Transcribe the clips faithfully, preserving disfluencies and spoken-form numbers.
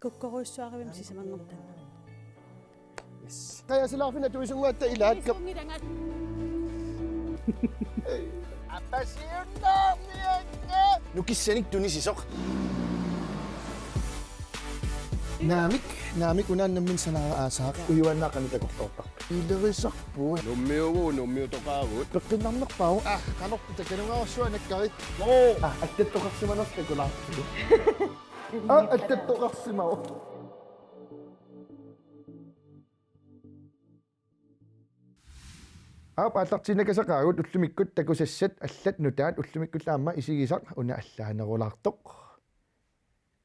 Tukkorujussuarivimmi sisamanngormat taanna. Yes. Qajasilaarfinni atuisunnguatta ilaakkap. Isunngilanga. Apasiunnaarnianga. Nukissanik tunisisoq. Naamik, naamik unaannammin sanaara aasaaq. Ujuaannaa qanoq takorloortarpa? Ilerisarput. Nummiugu, nummiutoqaagut. Peqqinnarnerpaavoq. Ah, qanortu takanungaarsuaq nakkari. Oo. Ah, attattoqarsimanersoq takulaartigu. Ah, attattoqarsimavoq. Aap, aallartiinnakasaqaagut ullumikkut takusassat allat nutaat ullumikkullu aamma isigisaq una allaanerulaartoq.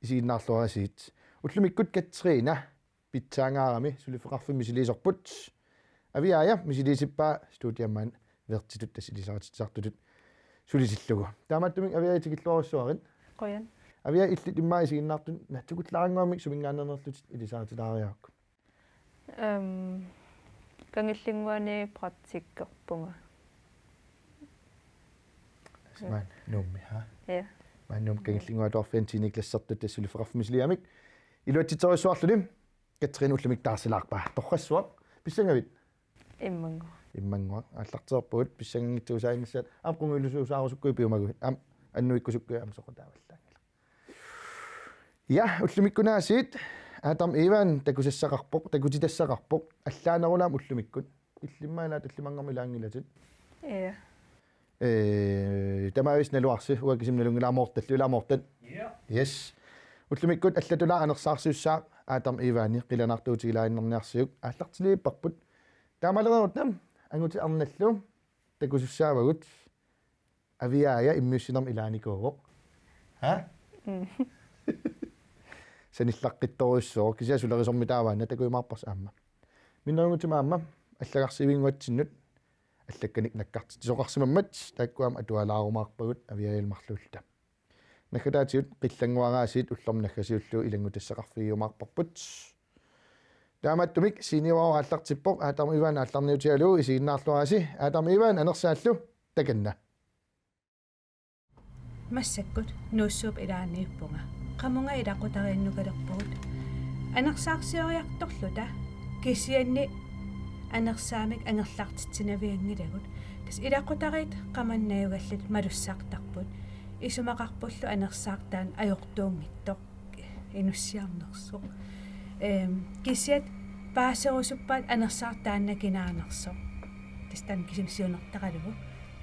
Isiginnaarluarisiit. Ullumikkut Katrine pitsaangaarami suliffeqarfimmik misiliisorput. Aviaja misiliisippaa studiami aamma vertitut tassa ilisarititsisartutut sulisillugu. Taamaattumik Aviaja tikilluarujussuarit. Qujan. Aviaja illit immaqa isiginnaartunut naatsukullaannguamik suminngaanneernerlutit ilisaritilaariarukku. Ehm, Kangillinnguani praktikkerpunga. Maani Nuummi, ha? Ja. Maani Nuummi Kangillinnguit Atuarfiani tiende klassertut tassa suliffeqarfimmik misiliigamik. Iluatsitserujussuarluni Katrine ullumikkut taarsilaarpaa. Torrassuaq. Pissanngavit? Immannguaq. Immannguaq. Aallartereerpugut pissanngitsuusaaginnassaat. Aamma qungujulliusuusaarusukkuit piumaguit. Aamma annuikkusukkuit aamma soqutaavallaanngilaq. Ja, ullumikkut aasiit Adam Ivan takusassaqarpoq, takutitassaqarpoq, allaanerulaamik ullumikkut. Illimmi ilaa tallimanngormat ilaanngilatit. Ja. Ee, tamaavisa naluarsi, uanga kisimi nalunngilara Mortallu, ilaa Mortal. Ja. Yes. Ullumikkut allatulaaq anersaarsiussaaq Adam Ivani qilanaartuutigilaannarniarsiuk aallartiliipparput. Taamaaleriarutta angutit arnallu takusussaavagut. Aviaja immiussinermi ilaanikuuvoq. Ha? Mm. Sanillaqqittorujussuuvoq kisianni sulerisormitaavaana takujumaarparsi aamma. Minnerunngitsumik aamma allagarsiivinnguatsinnut allakkanik nakkartitsisoqarsimammat taakkua aamma atualaarumaarpagut Aviajalu marluulluta. Naggataatigut qillannguaraasiit ullormut naggasiullugu ilanngutassaqarfigiumaarparput. Taamaattumik Siiniuaru aallartippoq, Adam Ivan aallarniutigalugu isiginnaarluarisi, Adam Ivan anersaallu takanna. Massakkut Nuussuup ilaaniippunga. Qamunga ilaqutariinnukalerpugut. Anersaarsioriartorluta kisianni anersaamik angerlartitsinavianngilagut. Tassa ilaqutariit qamannajugallit malussartarput. Isumaqarpullu anersaaq taanna ajortuunngitsoq inussiarnersoq. Ehm, kisiat paaserusuppaat anersaaq taanna kinaanersoq. Tassa taanna kisimi siunertaralugu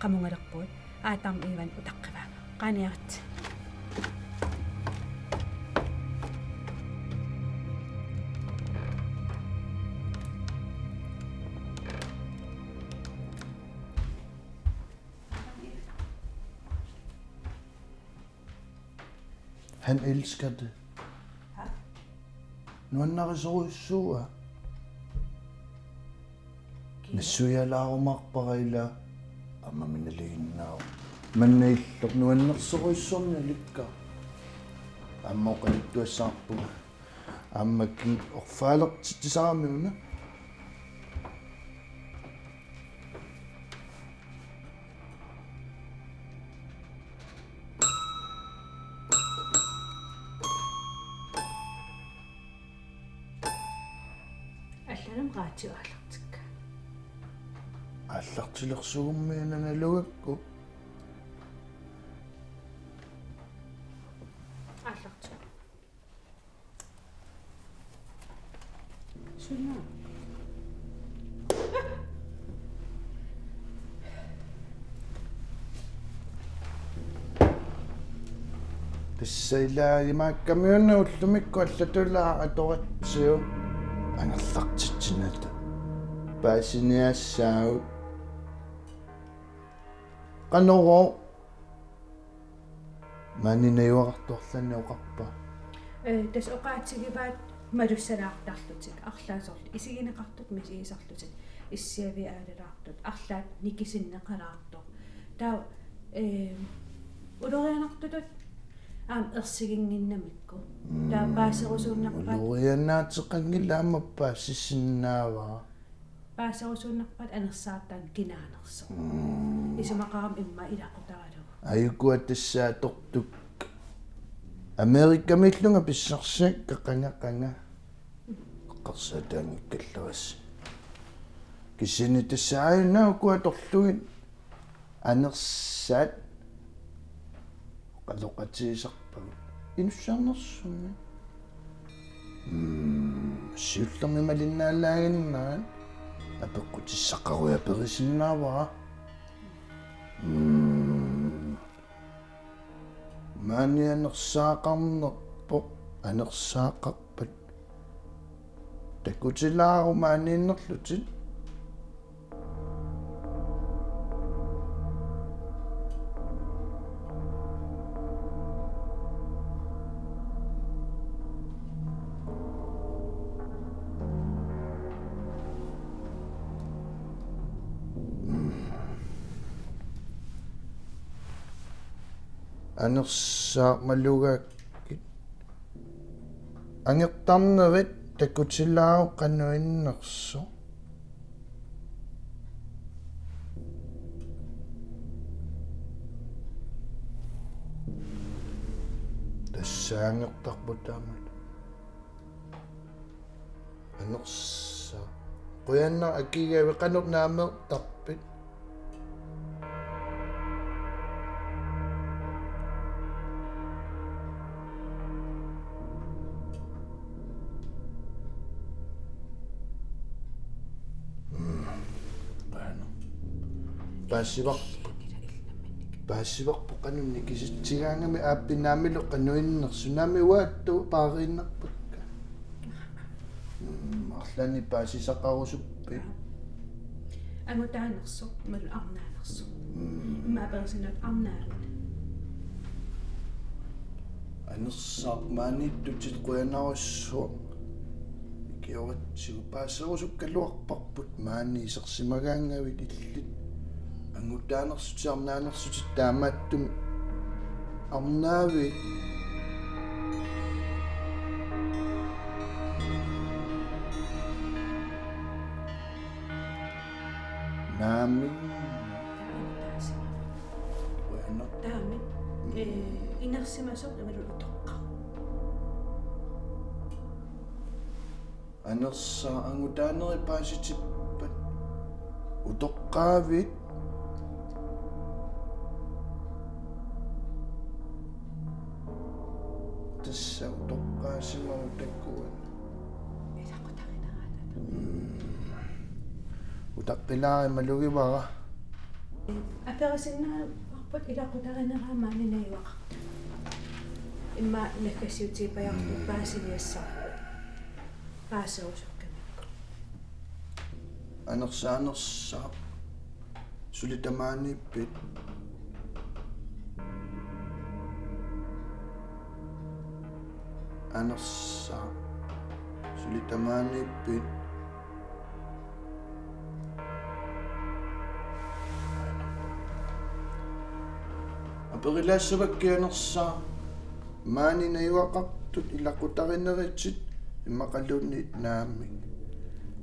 qamungalerpugut. Adam Ivan utaqqivaanga. Qaaniarit. Han elsker det. Nuannarisorujussuuvoq. Nassuialaarumaarpara ila aamma minaliginnaavoq. Manna illoq nuannersorujussuarnik alikkaa. Aamma oqaluttuassavarput. Aamma kiit orfaalertitsisarami una. Allanut raatiu aallartikka. Aallartilersugummina nalugakku. Aallartigu. Suna. Tassa ilaa imaakkamiuna ullumikkut allatulaaq atoratsigu angerlartitsinata. Paasiniassaagut. Qanorooq? Maani najugaqartuarlanni oqarpa? Ee, tassa oqaatigivaat malussalaartarlutik, arlaat soorlu isigineqartut misigisarlutik, issiaviit aalalaartut, arlaat nikisinneqalaartoq. Taava, ee, ulorianartutut aamma ersiginnginnamikku. Taava paaserusuunnerpaat. Ulorianaateqanngilaq aamma paasisinnaavara. Paaserusuunnerpaat anersaaq taanna kinaanersoq. Mm. Isumaqarami immaqa ilaqutaralugu. Ajukua tassa atortukka. Amerikamiillunga pissarsisakka qanga qanga. Eqqarsaataanngikkallarassi. Kisianni tassa aajuna ukua atorlugit anersaat oqaloqatigisarpagut. Inussaarnersummi. Mm, siullermik malinnaalaaginnaat apeqqutissaqaruit aperisinnaavara. Mm. Maani anersaaqarnerpoq, anersaaqarpat. Takutilaaruk maaniinnerlutit. Anersaaq malugaakkit. Angertarnerit takutilaaruk qanoq innersoq. Tassa angertarput taamatut. Anersaaq. Qujanaq akigaavi, qanoq naameertarpit? Mm. Qujanaq. Paasivarput. Paasivarput qanoq nikisitsigaangami aappi naamilu qanoq innersoq. Naami uattut paariinnarpakka. Mm, arlaannik paasisaqarusuppit? Angutaanersoq, imaluunniit arnaanersoq. Mm. Immaqa aperisinnaavit arnaavit. Anersaaq maaniittutit qujanarsuaq. Ikioratsigu paaserusukkaluarparput maani isersimagaangavit illit. Angutaanersutit arnaanersutit taamaattumik arnaavit. Naamik. Qujanaq. Taamik. Eh, inersimasoq imaluunniit utoqqaq. Anersaaq angutaanerit paasitippat utoqqaavit. Tassa utoqqaasimavoq takuat. Ilaqutarinerata. Mm. Utaqqilaaruk malugivara. Aperisinnaavarput ilaqutarineraa maani najugaqartut. Immaqa naggassiutigippajaartut paasiniassarput. Paaserusukkamikku. Anersaaq, anersaaq. Suli tamaaniippit? Anersaaq. Suli tamaaniippit? Aperilaassavakkit anersaaq. Maani najugaqartut ilaqutarinerit imaluunniit naamik.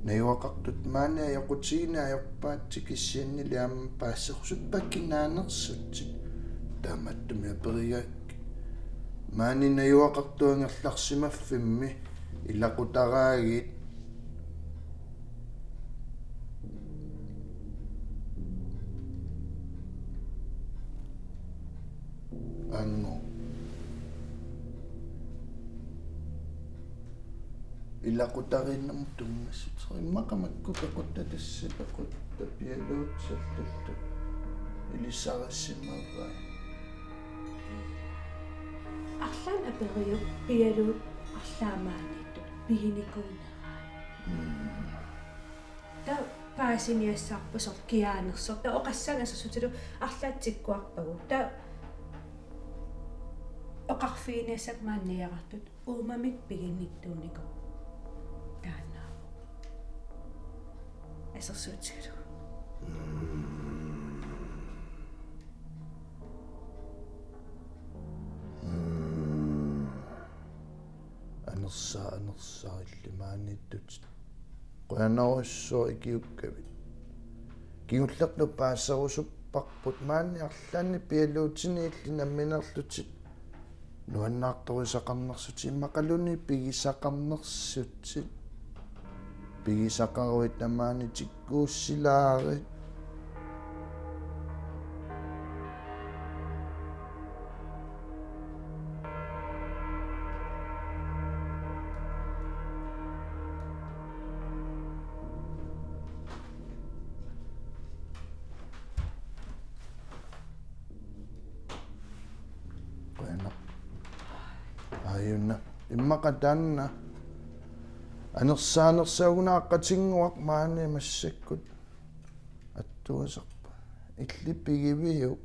Najugaqartut maani ajoqutigineq ajorpaatsit kisiannili aamma paaserusuppakkit naanersutit. Taamaattumik aperigaakkit. Maani najugaqartut angerlarsimaffimmi ilaqutaraagit. Ango. Ilaqutariinnermut tunngasut. Immaqa makku pequttat tassa pequttat pialuutsallallu. Ilisarisimavai. Arlaannik aperiuk pialuut arlaat maaniittut piginikuunerai. Mm. Taava paasiniassarput soorlu kiaanersoq. Taava oqassaanga assersuutigalugu arlaat tikkuarpagut. Taava oqarfiginiassagakkit maani najugaqartut uumamik piginnittuunikuupput. Taannaavoq. Assersuutigalugu. Mm. Mm. Anersaaq, anersaaq illit maaniittutit. Qujanarsuaq ikiukkavit. Kingullermik paaserusupparput maani arlaannik pialuutini illit nammineerlutit. Nuannaartorisaqarnersutit immaqaluunniit pigisaqarnersutit. Pigisaqaruit tamaani tikkuussilaarit. Qujanaq. Aajuna. Immaqa taanna. Anersaanersaagunaaqqatinnguaq maani massakkut. Attuasarpa. Illit pigiviuk?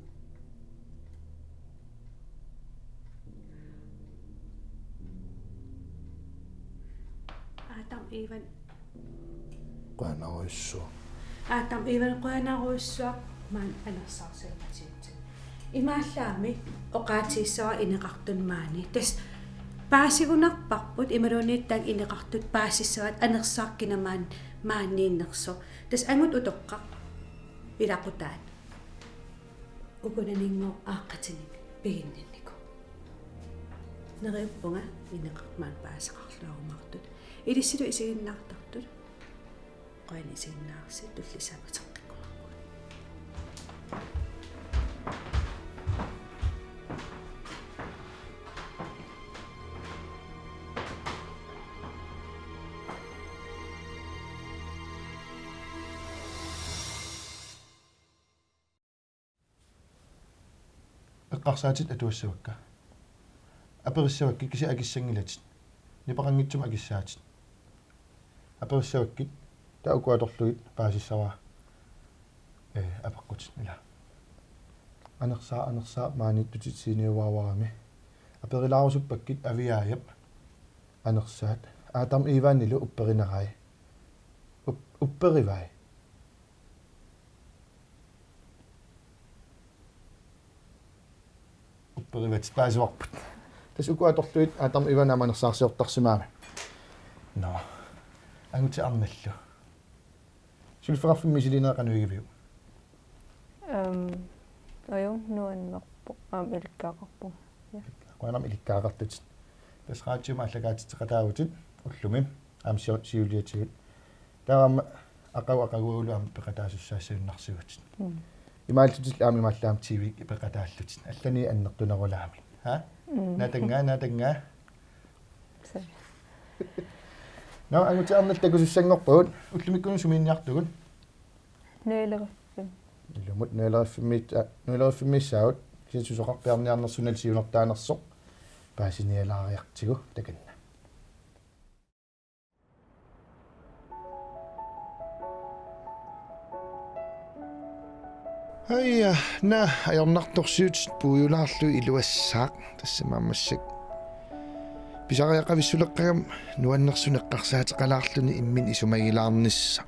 Adam Ivan. Qujanarujussuaq. Adam Ivan, qujanarujussuaq maani anersaarsiortitsisut. Imaallaammi oqaatigissavara ineqartut maani. Tassa paasigunarparput imaluunniit taanna ineqartut paasissavaat anersaaq kina maan-, maaniinnersoq. Tassa angut utoqqaq ilaqutaat. Ukunaninnguup aaqqatinik piginninnikoq. Neriuppunga ineqartut maani paasisaqarluarumaartut. Ilissilu isiginnaartartut. Qujanaq isiginnaarassi, tullissaaq uteqqikkumaarpugut. Eqqarsaatit atuassavakka. Aperissavakkit kisianni akissanngilatit. Nipeqanngitsumik akissaatit. Aperissavakkit, taava uku atorlugit paasissavara. Ee, apeqqutit ila. Anersaaq, anersaaq, maaniittutit siiniuaavarami. Aperilaarusuppakka Aviaajap anersaat. Adam Ivanilu upperinerai. Up-, upperivai. Upperivatit paasivarput. Tassa uku atorlugit Adam Ivan aamma anersaarsiortarsimagami. Nå. Angutit arnallu. Suliffeqarfimmi misiliineq qanoq igiviuk? Ehm, ajo nuannerpoq. Aamma ilikkagaqarpunga. Ja. Qujanaq ilikkagaqartutit. Tassa raatiumi aallakaatitseqataavutit ullumi. Aamma sio-, siuliatigut. Taava aamma aqagu aqaguagulu aamma peqataasussaassagunarsivutit. Mm. Imaallutillu aamma imaallaat T V peqataallutit. Allanik annertunerulaamik. Ha? Mm. Naatanngaa, naatanngaa. Suu. Nå, angutit arnallu takusussanngorpagut. Ullumikkumut sumiinniartugut? Nuileriffim. Ilumut nuileriffimmiit-, aa, nuileriffimmiissaagut. Kisianni susoqarpiarniarnersoq, siunertaanersoq. Paasinialaariartigu takanna. Aja, naa, ajornartorsiut puigulaarlugit iluassaaq. Tassa maammassak. Pisariaqavissuleqqagama nuannersunik eqqarsaateqalaarluni imminut isumagilaarnissaq.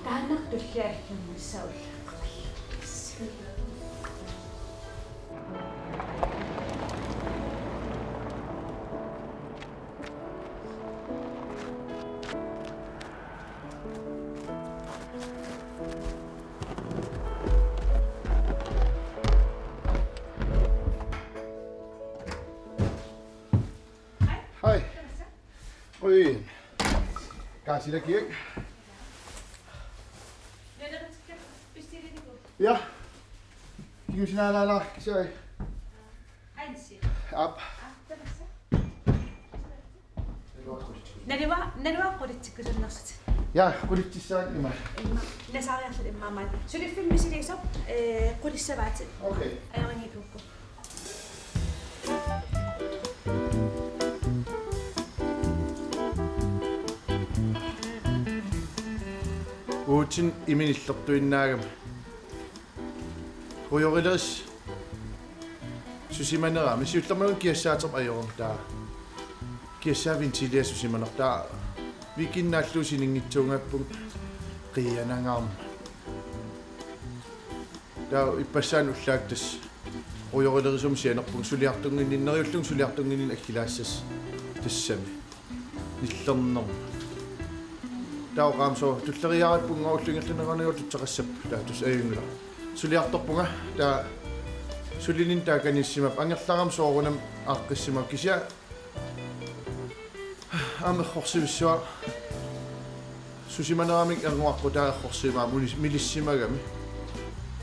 Taanna tulliani allammassaaq ullaqqamik. Hej. Røgen. Gaasilakiaq. Ja. Kingusinaalaalaaq, sorry. Aap. Naluara, naluara qulitsikkusunnersutit. Ja, qulitsissavat ima. Ima, nasariarlutit immaqa maani. Suliffimmi misiliisoq, ee, qulissavaatit. Okay. Ajorinngikuukku. Uatsinnut imminut illertuinnaagami. Rujorilerisoq susimanerami, siullermik kiassaaterput ajorama taava. Kiassaat ventilia susimanerput taava. Weekendit naallugu sininngitsuugaappugut qiianangaarmat. Taava ippassaani ullaakkut tassa rujorilerisumik sianerpunga suliartunnginninneq, neriullunga suliartunnginninneq aggilaassasoq. Tassami. Nillernerma. Taava oqaamsoo tulleriiaarippunga ullup ingerlanerani uagut tuteqassapput. Taava tassa ajunngilaq. Suliartorpunga taava sulininni taava kanissimapput angerlarama soorunami aaqqissimavoq kisianni aamma errorsivissuaq susimaneramik ernguaqqutaa errorsivimmagu milis-, milissimagami.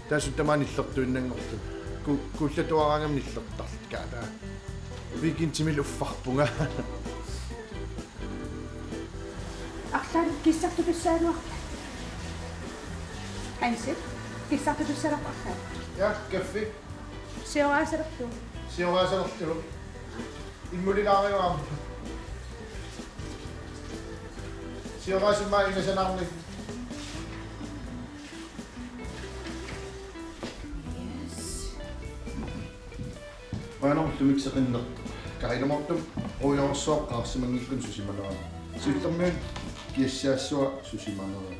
Taassuma tamaani nillertuinnanngorluni. Ku-, kuullatuaraangami nillertarlugu taava. Weekendimili uffarpunga. Arlaat kissartutussaaluarpat. Hansi, kissartutussaaluarpat arlaat. Ja, kaffi. Sioraasalerlugu. Sioraasalerlugu. Immulilaariuarma. Sioraasummaa ingasanaarnik. Yes. Qujanartumik seqinnertoq. Kailamoortum rujoorsuaq qaarsimanngikkunik susimanerani. Siullermik kiassaassuaq susimanerani.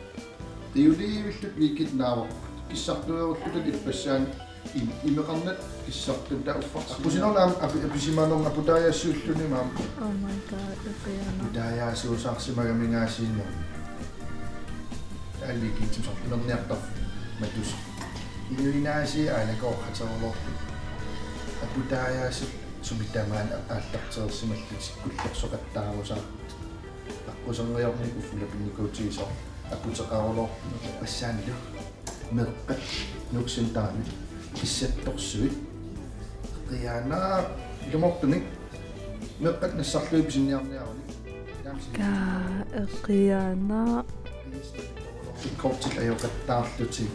Qiuliivilluta weekend naavaq. Kissartuerulluta ippassaani im-, imeqarnata kissartut taava uffarsinnaapput. Aqusinermi aamma api-, apisimanermi aputaajaassuulluni maani. Oh my God, eqiana. Aputaajaasuusaarsimagamingaasiinnarmi. Taava weekendimi soorlu imerniartarfik. Matus. Inuinaasiit aalakoorlutik. Aputaajaasut sumi tamaani aallartereersimallutik kullersoqattaarusaartut. Aqquserniornik uffa ulapinnikuutigisoq aputeqarulorpoq ippassaanik meeqqat Nuuk Centerimi kissattorsuit. Eqiana ilumoortumik meeqqat nassarlugit pisiniarniarunik. Kaa eqiana. Kortit ajoqattaarlutik.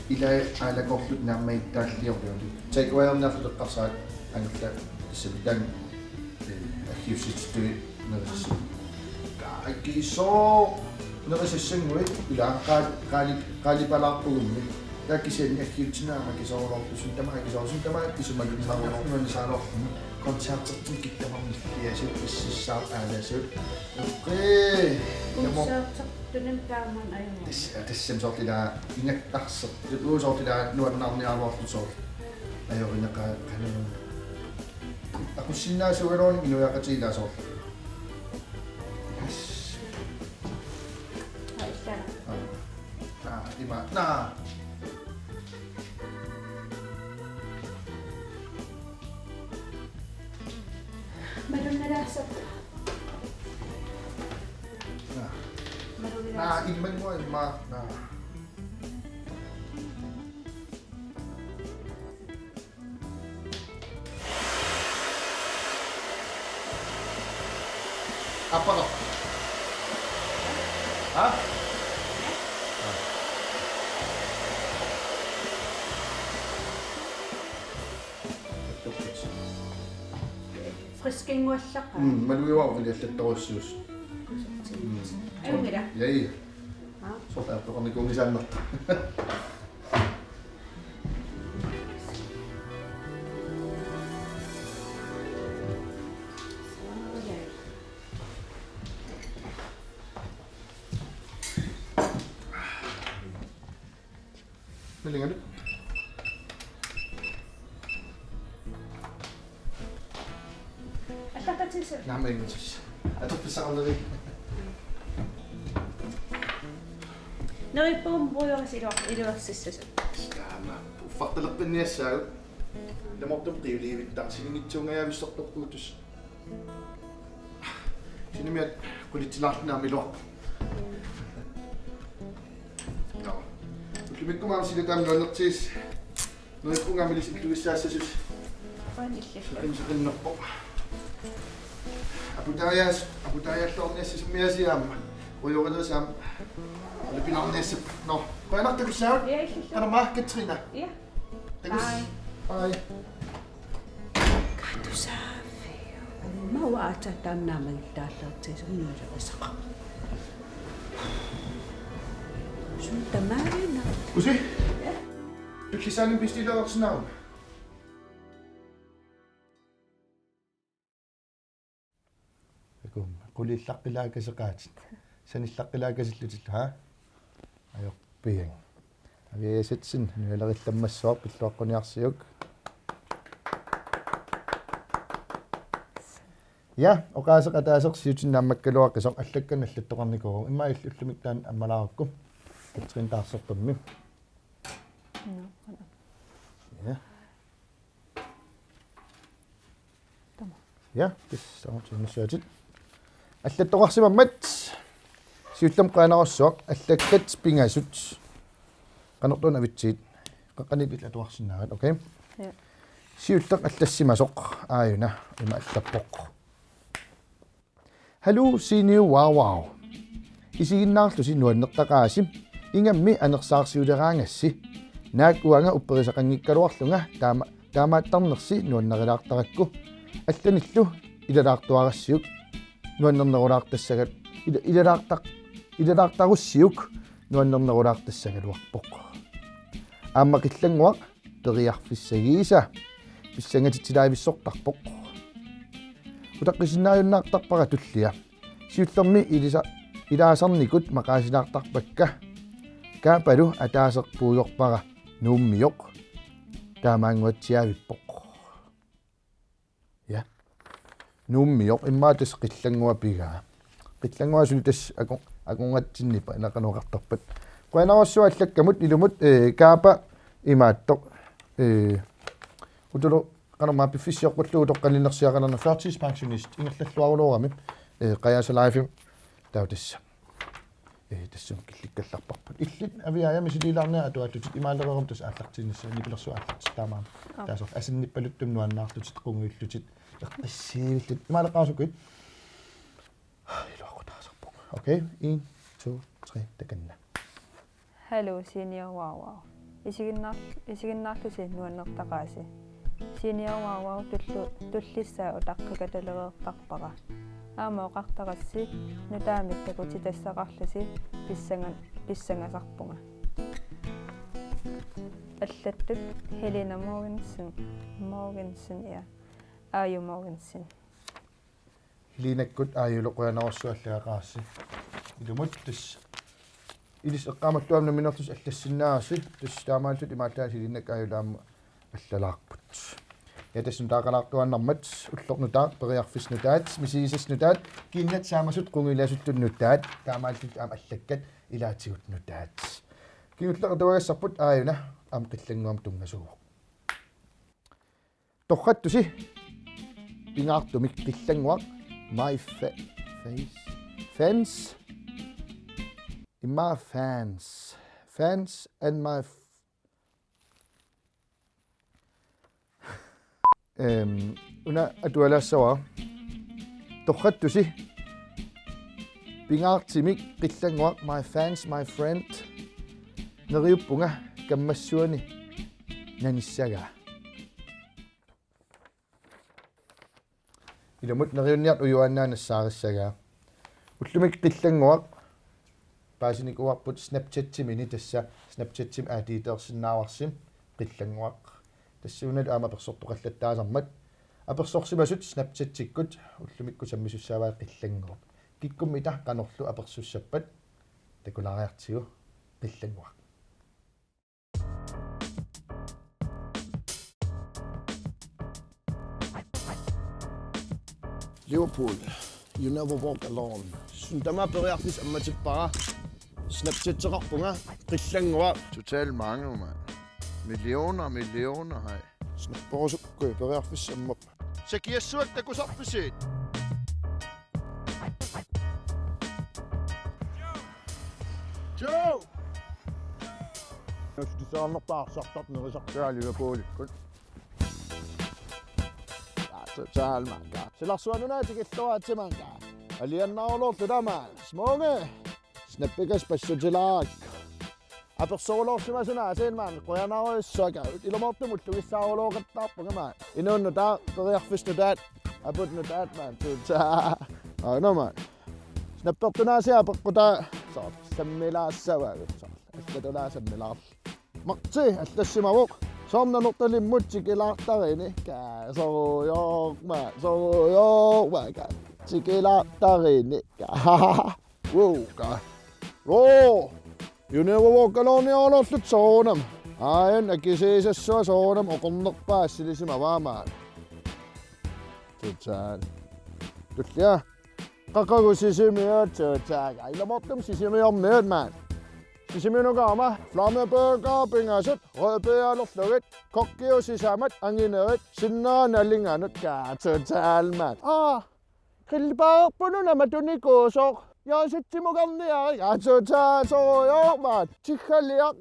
Ilai aalakoorlutik naammagittaalliorlutik. Takeaway-erniarlutik eqqarsaat angerlaat tassami taanna. Eh, aggiussitittuit nerisassanngui. Kaa, akisooq nerisassannguit, ilaa, qaal-, qaali-, qaalipalaarpugummi. Taava kisianni aggiutsineq aamma akisoorulorpoq, suut tamaat akisoorput, suut tamaat isumalunnaarulorput, nuannisaaruloorluni. Koncertertut kikkamarnilliasut, ississaaq aalasut. Eqqii. Tamu-, koncertertunut taamani ajunngilaq. Tass-, tassami soorlu ilaa ingattarsertut, uu soorlu ilaa nuannaarniaraluartut soorlu. Ajorineqaaq qanoq. Aqussinnaasuugaluarluni inuiaqatigiit ilaa soorlu. Yes. Aa, aa, ima, naa. Malunnalaassapput. Naa. Malunnalaassapput. Naa, imma, imma, naa. Appara. Ha? Friskinnguallaqqaaq. Mm, malugivaat iliallattorujussuusoq. Mm. Ajunngilaq. Ja, ja. Aa. Soorlu aappeqarnikuunngisaannartoq. Nalingalu. Attaqqatissu. Naamik ingutis. Atorfissaqarneri. Neriuppugut puiorisi iluar-, iluarsissasut. Taama. Uffartaleqqinniassaagut. Ilumoortumik qiuliivittarsinngitsuungajavissortorpugut tassa. Sinimiat qulitsilaarluni aamma iluarpoq. Joo. Ullumikkut aamma sila taama nuannertigisoq. Neriuppunga aamma ilissi illuissaassasusi. Qujanilli. Seqin-, seqinnerpoq. Aputaajaas-, aputaajaalluarniassasusi aamma. Rujooralerisaam. Ulapinaarniassap. Nå. Qujanaq takussaagut. Ja, illillu. Qanormaa Katrina. Ja. Takuss. Bye. Bye. Katusaavi. Mauaata taanna aamma taallertiisunnguusorisaqaq. Sun tamaarina. Usi? Ja. Tullisaanim pistiilaarsinnaavunga. Takuuk, qulillaqqilaaqqaseqaatit. Sanillaqqilaaqqasillutillu, haa? Ajorpiuk. Aviasetsin nuilerillammassuaq pilluaqquniarsiuk. Ja, oqaaseq ataaseq siutinnaammakkaluaqisoq allakkanik allattoqarnikuuvoq. Immaqa illit ullumikkut taanna ammalaarakku. Katrine taarserpammi. Ja. Tama. Ja, tassa aamma tunniussaatit. Allattoqarsimammat siullermik qujanarsuaq allakkat pingasut. Qanortuuna avitsigit. Qaqqaniippit atuarsinnaavat, okay? Ja. Siulleq allassimasoq aajuna ima allappoq. Haluu Senior Wow Wow. Isiginnaarlusi nuannertaqaasi. Ingammik anersaarsiuleraangassi. Naak uanga upperisaqanngikkaluarlunga taama-, taamaattarnersi nuannarilaartarakku. Allanillu ilalaartuarassiuk nuannernerulaartassagal-, ila-, ilalaartaq-, ilalaartarussiuk nuannernerulaartassagaluarpoq. Aamma Qillannguaq periarfissagiisa pissangatitsilaavissortarpoq. Utaqqisinnaajunnaartarpara tullia. Siullermik ilisa-, ilaasarnikut maqaasilaartarpakka. Kaapalu ataaseq puigorpara Nuummioq. Taamaannguatsiaavippoq. Ja. Nuummioq immaqa tassa Qillannguaq pigaa. Qillannguaq suli tassa ako-, akorngatsinniippa ilaqanoqartarpat. Qujanarsuaq allakkamut ilumut, eh, Kaapa imaattoq. Eh, utulu qanormaa piffissaq sioqqullugu toqqaannarsiaqarnermi førtidspensionist ingerlalluaruloorami, eh, Qajaasa Life taava tassa. Eh, tassami killikkallarparput. Illit Aviaja misiliilaarniat atuallutit imaalereeruma tassa aallartiinnassavat nipilersuaq aallartitaamaan. Aap. Taava soorlu asannippaluttumik nuannaarlutit qungujullutit eqqissiivillutit. Imaaleqqaarusukkuit. Iluaqutaasarpoq. Okay, en, to, tre, takanna. Haluu Senior Wow Wow. Isiginnaar-, isiginnaarlusi nuannertaqaasi. Senior Wow Wow tullu-, tullissaa utaqqikatalereertarpara. Aamma oqartarassi nutaamik takutitassaqarlusi pissanga-, pissangasarpunga. Allattut Helena Mogensen, Mogensen, ja. Aaju Mogensen. Helenakkut Aajulu qujanarsuaq allagaqaassi. Ilumut tassa ilissi eqqaamalluarlusi nammineerlusi allassinnaavarsi, tassa taamaalillutik imaallaat Helenakkut Aajulu aamma allalaarput. Ja tassa nutaaqalaartuaannarmat ulloq nutaaq periarfissat nutaat, misigisassat nutaat, kiinnat saamasut qungujulaasullu nutaat, taamaalillutik aamma allakkat ilaatigut nutaat. Kingulleq atuagassarput Aajuna aamma Qillannguamut tunngasuuvoq. Torrattusi pingaartumik Qillannguaq my fa-, face, fans, immaqa fans, fans and my f-, ehm, una atualaassavara. Torrattusi pingaartumik Qillannguaq my fans, my friend. Neriuppunga kammassuani nanissagaa. Ilumut neriunniartut ujuaannaa nassaarissagaa. Ullumikkut Qillannguaq paasinikuuarput Snapchatimini, tassa Snapchatimi aatiiteersinnaavarsi Qillannguaq. Tassuunalu aamma apersortoqallattaasarmat. Apersorsimasut Snapchatikkut ullumikkut sammisussaavai Qillannguup. Kikkummita qanorlu apersussappat takulaariartigu Qillannguaq. Liverpool, You Never Walk Alone. Suna tamaat periarfissaq ammatippara. Snapchateqarpunga Qillannguaq. Totalt mange, mand. Millioner, millioner, hej. Snapperusukkuit periarfissaq ammappat. Sakiassuaq takusarpisi? Joe! Nussutisaarnerpaarsartartoq nerisartugaa Liverpoolikkut. Aa, total manka. Silarsuanuna tikilluatsimanka. Aliannaaruloorlu tamaat. Smunge. Snappikas passutilaarakku. Apersoruloorsimasuna aasiit maani qujanarujussuaq. Ilumoortumik ullugissaarulooqattaarpunga maani. Inuunnut taava periarfissat nutaat. Aput nutaat maani. Tuta. Aana maani. Snappertunaasiaq apeqqutaa. Soorlu sammilaassavaagut. Soorlu allatulaa sammilaarlugit. Marti allassimavoq. Soorlu Nanortalimmut tikilaartarini. Kaa sorujoorma. Sorujoorma kaa. Tikilaartarini. Kaa. Woo, kaa. Woo! You Never Walk Alone-iorlutit soorunami. Aajuna akisuussassua soorunami oqornerpaaq assilisimavaa maani. Total. Tullia. Qaqugu Sisimiut, Total. Ilumoortumik Sisimiormiut, maani. Sisimiunukarama, flammebåde pingasut, rødbede alerlugit, kokkiut sisamat, anginerit, sinnera nalinganut, kaa, Total, maani. Aa, grillbarpununa matunikuusoq. Jaasitsimukarniarik, aa, Total, sorujoormat, tiggaliaq.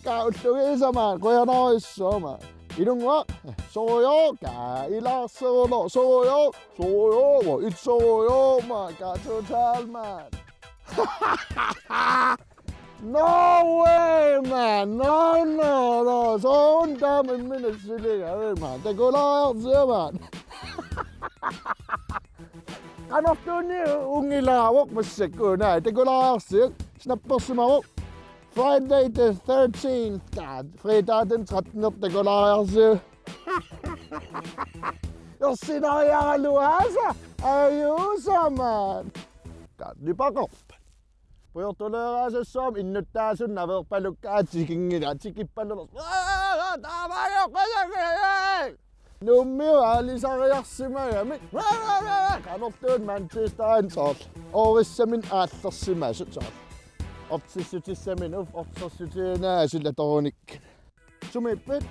Kaa, ullugiisa, maani, qujanarsuaq, maani. Ilunnguaq, sorujoor, kaa, ilaarseruloq, sorujoor, sorujoor, it sorujoor, maani, kaa, Total, maani. No way, maani. No, no, no. Soorunami imminut siliga, maani. Takulaariarsiuk, maani. Qanortuunniit unngilaavoq massakkut, naa, takulaariarsiuk. Snappersimavoq. Friday the thirteenth. Kaa, fredag den trettende takulaariarsiuk. Ersinariaraluaasa. Ajuusa, maani. Kaa, nipaqorpat. Pujortuleeraasassuarmik innuttaasunneq naveerpalukkaa tikinngilaat, tikippallulersoq. Aa, taamaajoqqasakka. Nuummiut aalisariarsimagamik. Qanortuunniit Manchesterimik soorlu. Orissaminnik aallersimasut soorlu. Otsissutissaminnik, uf, otsissutissaminnik silatorunik. Sumiippit?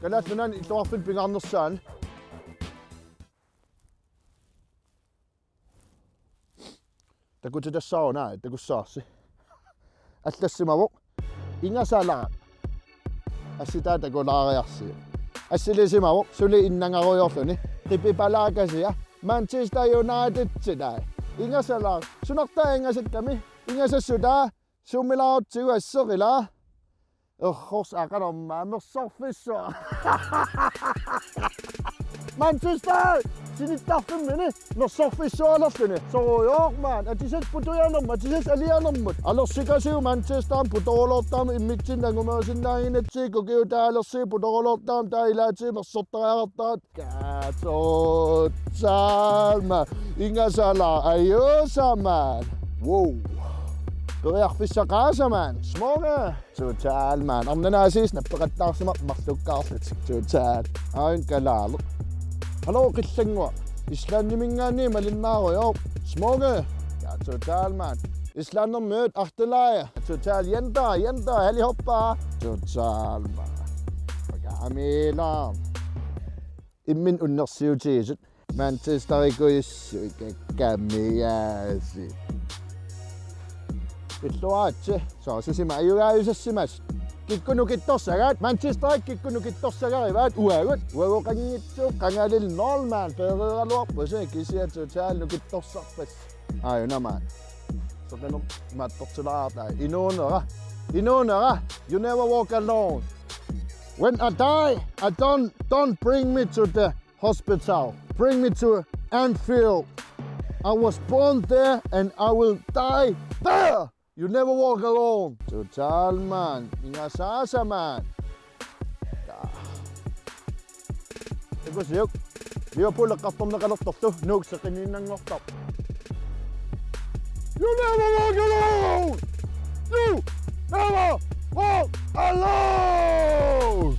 Kalaallit Nunaanni illoqarfinni pingaarnersaani. Takutitassaaruna, takussavarsi. Allassimavoq. Ingasalaaq. Assitaa takulaariarsiuk. Assilisimavoq, suli innangarujoorluni. Qipipalaakasia. Manchester United-ilai. Ingasalaaq. Sunartaa ingasakkami? Ingasassutaa. Suummilaarutsigu asseq ilaa. Errors aqanormaa mersorfissuaq. Manchester! Sinittarfimmini mersorfissualerluni. Sorujoormat. Atisat putujanermut, atisat alianermut. Alersikasiuk Manchester putoruloortarami immitsinnut angumerisinnaaginnatsigu, kokkiut alersi putoruloortarami, taava ilaatigut mersortariaqartarat. Kaa, Total, maani. Ingasalaaq, ajuusa, maani. Wow. Periarfissaqaasa, maani. Smånge. Total, maani. Arnanaasiit snappeqattaarsimapput marlukkaarlutik. Total. Aajuna kalaaleq. Hallo, Qillannguaq. Islandiminngaanniit malinnaarujoorput. Smånge. Kaa, Total, maani. Islandermiut artelaja. Total, jenter, jenter, allihop. Total, maani. Amiilaam. Imminut unnersiutigisut. Manchesterikujussuit kakkamiaasi. Illuaatsi. Soorlu sisima ajugaajusassimasut. Kikkut nukittorsagaat. Manchester kikkut nukittorsagarivaat. Uagut. Uagoqanngitsoq qangalili nul, maani, peereeraluarput. Kisianni Total nukittorsarpassi. Aajuna, maani. Soqanor mattortulaartaa. Inuunera. Inuunera. You never walk alone. When I die, I don't, don't bring me to the hospital. Bring me to Anfield. I was born there and I will die there. You never walk alone. Total, maani. Ingasaasa, maani. Takusiuk. Liverpool eqqartorneqalertorlu Nuuk seqinniinnanngortarpoq. You never walk alone! You never walk alone!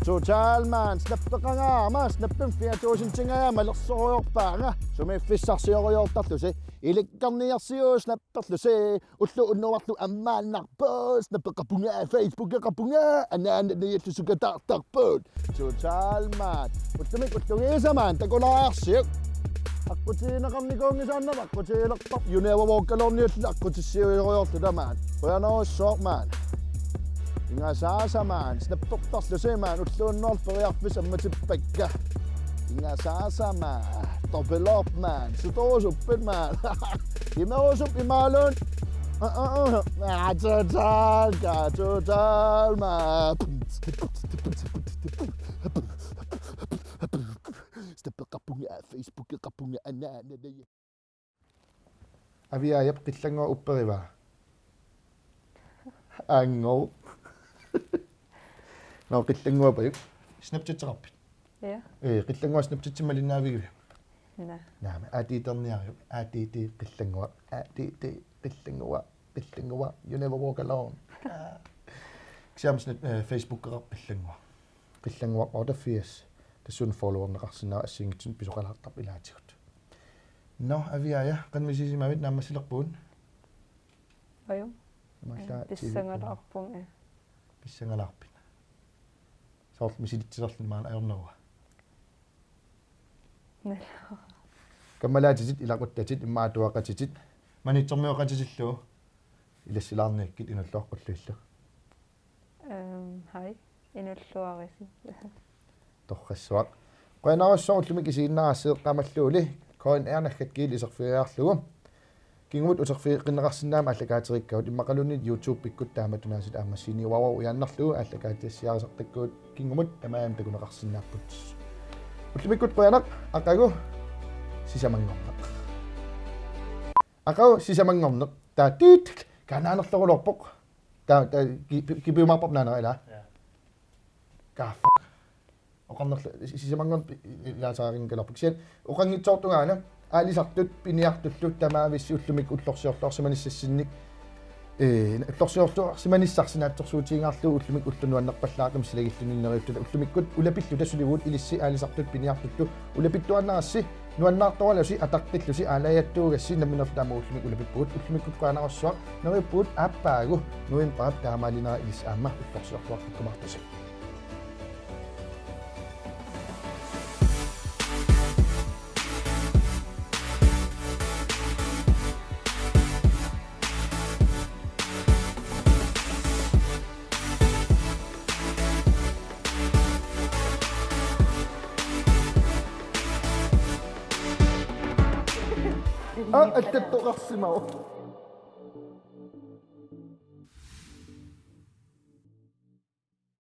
Total, maani, snappeqangaarama, snappimik fire tusindingajaama malersorujoorpaanga, sumiiffissarsiorujoortarlusi, ilikkarniarsiuk snapperlusi, ulloq unnuarlu ammaannarpoq, snappeqarpunga, Facebookeqarpunga, anaanagiallu sukataartarput. Total, maani. Ullumikkut ullugiisa, maani, takulaariarsiuk. Aqqutigineqarnikuunngisaannarlugu aqqutigilerparput. You never walk alone-iulluta aqqutissiuujorujoorluta, maani. Qujanarsuaq, maani. Ingasaasa, maani. Snappertarlusi, maani. Ulloq unnuarlu periarfissaq ammatippakka. Ingasaasa, maani. Dobbelt op, maani. Sutorusuppit, maani. Imerusup imaaluunniit. Ah, ah, ah. Ah, Total, kaa, Total, maani. Snappeqarpunga, Facebookeqarpunga, anaanagiallu. Aviaajap Qillannguaq upperivaa? Aanngorup. Nå, Qillannguapajuk. Snapchateqarpit? Ja. Ee, Qillannguaq Snapchatimik malinnaavigiviuk? Naa. Naamik, A D D-erniariuk. A D D Qillannguaq. A D D Qillannguaq. Qillannguaq. You never walk alone. Kisianni Snap-, ee, Facebookeqarpoq Qillannguaq. qillannguaq otteogfirs, tassuuna followerneqarsinnaavoq assigiinngitsunik pisoqalaartarpoq ilaatigut. Nå, Aviaja, qanoq misigisimavit naammassilerpugut? Ajo. Imaallaat T V-kkuuna. Pissangalaarpunga. Pissangalaarpit? Soorlu misilitsilerluni maani ajornerua. Nalaa. Kammalaatitit, ilaquttatit, immaqa atuaqatitit. Maniitsormioqatitillu ilassilaarniakkit Inulluaqqulluillu. Ehm, hej. Inulluarisi. Torrassuaq. Qujanarsuaq ullumi isiginnaarassi eqqaamalluulli. K N R naggat gl iserfigeriarlugu. Kingumut uterfigeqqinneqarsinnaammat aallakaatereerakku immaqaluunniit YouTube-ikkut taamatut aasiit aamma Sini Wawa ujaannarlugu aallakaatissiarisartakkagut kingumut tamarmik takuneqarsinnaapput. Ullumikkut qujanaq, aqagu sisamanngorneq. Aqagu sisamanngorneq. Taatiit kaanaanerloruloorpoq. Taa, taa, ki-, ki-, kipiumaarpoq naanera ilaa. Ja. Kaffa. Oqarnerlu si-, sisamanngorneq pi-, i-, ilaasarinngilaarpoq. Kisianni oqanngitsoortungaana aalisartut piniartullu tamaavissi ullumikkut ullorsiorluarsimanissassinnik, ee, ullorsiorluarsimanissarsi naatsorsuutigingaarlugu ullumikkut ulloq nuannerpallaaqimmat silagilluni neriuttut ullumikkut ulapilluta sulivugut ilissi aalisartut piniartullu ulapittuaannarassi nuannaartoralusi ataqqillusi aalajangertuugassi nammineerluta aamma ullumikkut ulapippugut ullumikkut qujanarsuaq neriuppugut aappaagu novembarip taamaalinera ilissi aamma ullorsiorluartikkumaartusi. Aa, attattoqarsimavoq.